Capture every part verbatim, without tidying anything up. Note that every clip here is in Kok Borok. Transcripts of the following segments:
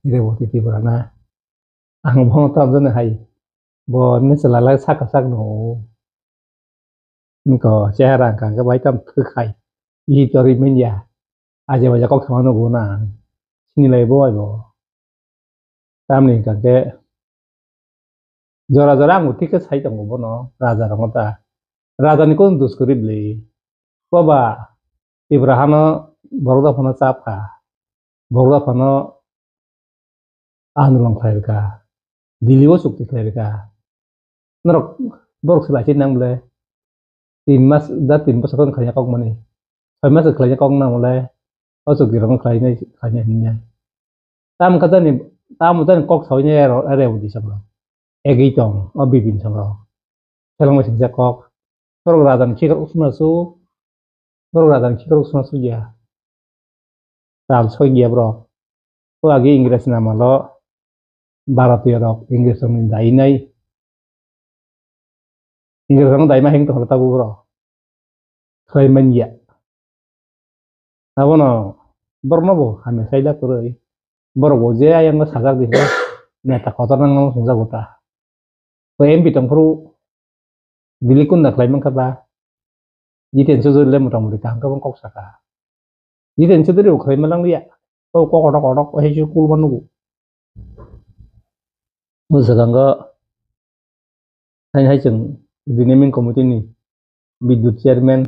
Rewati Tripura na. Ang bo tamjani hai. Bo ni chwla lai saka sak no. Niko chehara hwnkha hwnkhe bai tam thwk hai. Ih tori manya. Aje baja kok sama no guna. Sini lai bo ai bo. Tamni hwnkha hwnkhe jora jora ang thik khe sai tongo bono raja rokno ta. Raja ni kon dus kwrwi bwlwi. Boba Tripura hano borok da phano chap kha. Borok da phano andolon khlai rwkha, Delhi o chukti khlai rwkha. Norok borok se bai nang bole tin mas da tin bosor khe khlai kok mani, soi mas khlai kok nang bole o chukti rok khlai nai khlai nai hinnya. Tam kha jani, tam jani kok sawi nai aro ere udi sabro. Egei tong o bibin sabro. Selong bai sijak kok. Borok raja ni khikrok suna su. Borok raja ni khikrok suna su ya. Ral soi giya borok. O agi Ingres nama lo Bharatiyo rok Ingres rok ni dai nai. Ingres rok no dai ma hing tong tabuk borok. Khlai man ya. Abono borok no bo hamya sai da kwrwi. Borok bo je ayang sajak di neta kotor nang no swngjak bo ta. O M P tong phuru Delhi kunda khlai mankha ba. Jiten Chaudhary le mota moti kaham khe bo kok saka. Jiten Chaudhary bo khlai malang liya. O kok odok odok o hesu kul ba nugo. O jaga ngo hai hai chwng renaming committee ni Bidyut chairman,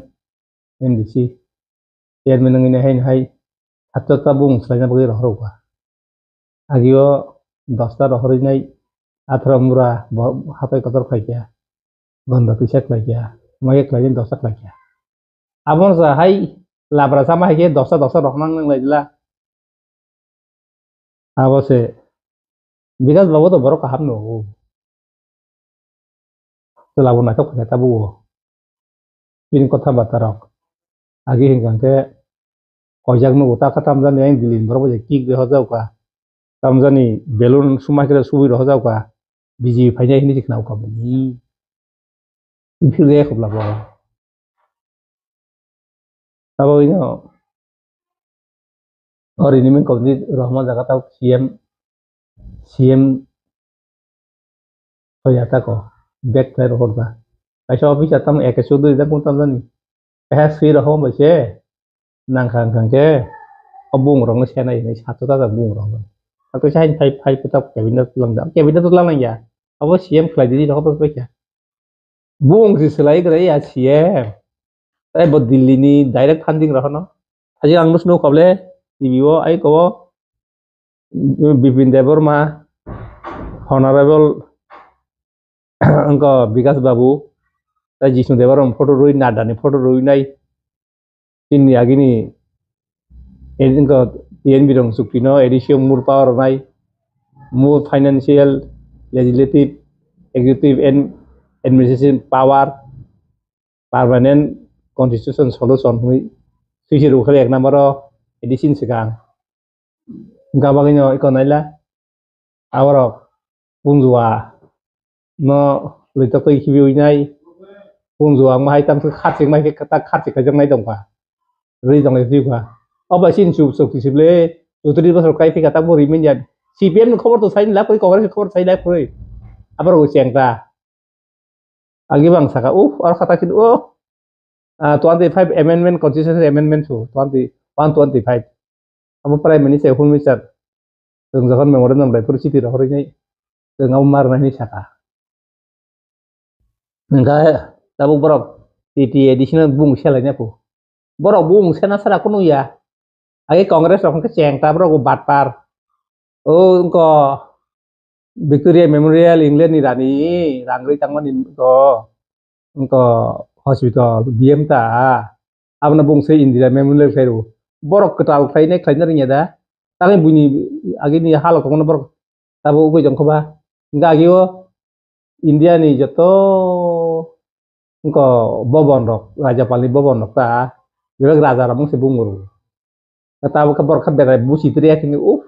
M D C chairman wngwi nai hai hai hatta tabung swlaina bagwi rohor rwkha. Agio dosta rohorwi nai atharo mura bo hatai kotor khlaikha, gonda twisa khlaikha, maya khlaikha, dosta khlaikha. Abono sa hai labra sama hai khe dosta dosta rohorna nang lai dila. Abo se Bikas babu to borok kaham no. Chwla bo naithok khe tabuk o. Bini kotha bata rok. Agi hinkha khe koijak nugo ta kha tamjani ang Delhi ni borok bai kick de hojak ka. Tamjani balloon suma khe subui rw hojak ka. B J P phainai hinwi khna ukha bini. Phil de khobla bo. Abo ino. Ori ni min kobni rohma jaga tau C M, C M hoya ta ko, back fire hor da. Kaisa office atam eke sudui da kun tam jani. Kaisa sui rohom bai se, nang khang khang ke, o bung rong se nai, nai satu ta bung rong. Aku sai phai, phai puta cabinet lang da, cabinet lang lang ya. Abo C M khlai di rohom bai kya. Bung si selai kre ya C M. Tai bo Delhi ni direct funding rohono. Haji ang nus nuk kable T V o ai ko Bipin Debbarma, Honorable angko Bikas Babu, tai Jisnu Debbarma photo rui, Nadda ni photo rui nai. Chini agini, eh, wngkha T N B rong chukti no addition more power rwnai, more financial, legislative, executive and administration power, permanent constitution solution hwnwi swi se rwkha ek number o addition swkang. Wngkha bagwi no eko naila. Aborok punjua no lwitokwi khibiwi nai. Punjua wngma hai tang kharchik mai khe tak kharchik khaijak nai tongkha. Rwi tong lai thikha. O bai sini chup chok tisible chutris bosor kai phikha tak bo rimanya. C P M ni khobor to sai lak koi, Congress ni khobor sai lak koi. Aborok chengta. Agi bang saka, uh, aro kata kini, uh, ah, twenty five amendment, constitution amendment su, twenty one, twenty five. Abo Prime Minister, Home Minister, tong jokhon memorandum bai puri chiti rohorwi nai, tong abo mar nai saka. Hingkha tabuk borok T T A D C no bung selai nai pu. Borok bung sena sara kunu ya. Agi Congress rok hingkhe cheng ta borok batpar. O wngko Victoria Memorial England ni rani rang rwi tangmani to wngko hospital B M ta abono bung se Indira Memorial khlai rw borok kwtal khlai nai khlai na rwngya da tangwi buini agini halok tongmani borok tabo ugui tongkha ba hingke agio India ni joto wngko bobon rok Rajapal ni bobon rok ta bebak raja rok mungse bung rw. Tabuk khe borok khe berai busi tria kini, uff,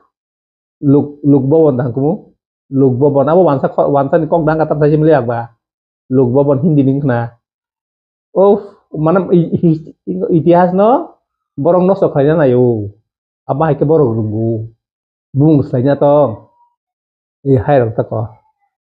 luk, luk bobon dang kumu, luk bobon abo wansa kho-, wansa ni kok dang katam sai mili akba, luk bobon Hindi ni khna, uff, mane i-, i-, itihas no borok nosto khlaina naio, abo hai khe borok rwngo. Bumung swlaina tong. E hai rok tako.